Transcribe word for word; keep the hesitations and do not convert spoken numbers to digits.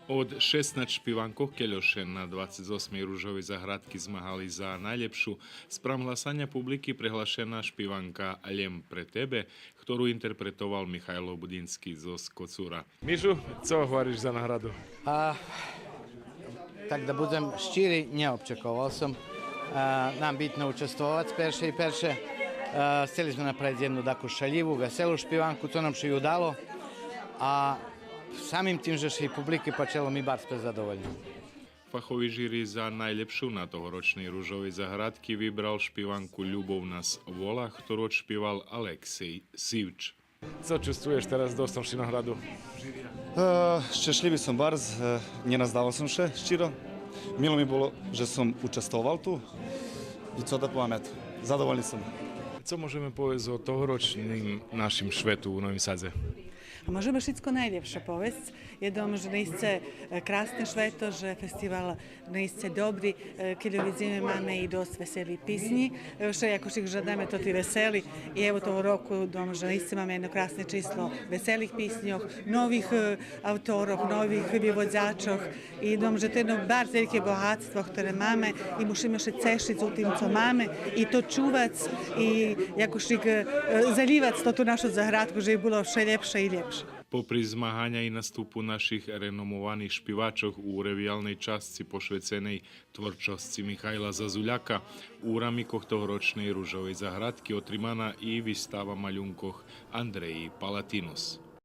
Од шеснац шпиванкох, кельо ше на двацец осмей Ружовей заградки змагали за найлєпшу, спрам гласаня публики преглашена шпиванка Лєм пре тебе, хтору интерпретовал Михайло Будински зоз Коцура. Мишу, цо гвариш за награду? А, так да будзем щири, нє очековал сом. А, нам битно участвовац перше и перше. А, сцели зме направиц єдну таку шалїву, веселу шпиванку, цо нам ше и удало. А самим тим же ше и публики пачело, ми барз зме задовольни. Фахови жири за найлєпшу на тогорочней Ружовей заградки вибрал шпиванку Любов нас вола, хтору одшпивал Алексей Сивч. Цо чувствуєш тераз доставши награду? Е, щешлїви сом барз, е, нє наздавал сом ше, щиро. Мило ми було же сом участвовал ту и цо да повем, ето, задовольни сом. Цо можеме повесц о тогорочним нашим швету у Новим Садзе? А можеме шицко найлєпше повесц. Єдно же наисце, е, красне швето, же фестивал наисце добри, е, кельо видзиме, маме и досц весели писнї. Е, вше, як ше жадаме, тоти весели. И ево, того року, думам же наисце маме єдно красне число веселих писньох, нових, е, авторох, нових виводзачох. И думам же то єдно барз вельке богатство хторе маме и мушиме ше цешиц тим цо маме и то чувац и якошик, е, залївац тоту нашу заградку же би було вше лєпше и лєпше. Попри змаганя и наступу наших реномованих шпивачох у ревиялней часци пошвеценей творчосци Михайла Зазуляка, у рамикох тогорочней Ружовей заградки отримана и вистава малюнкох Андреї Палатинус.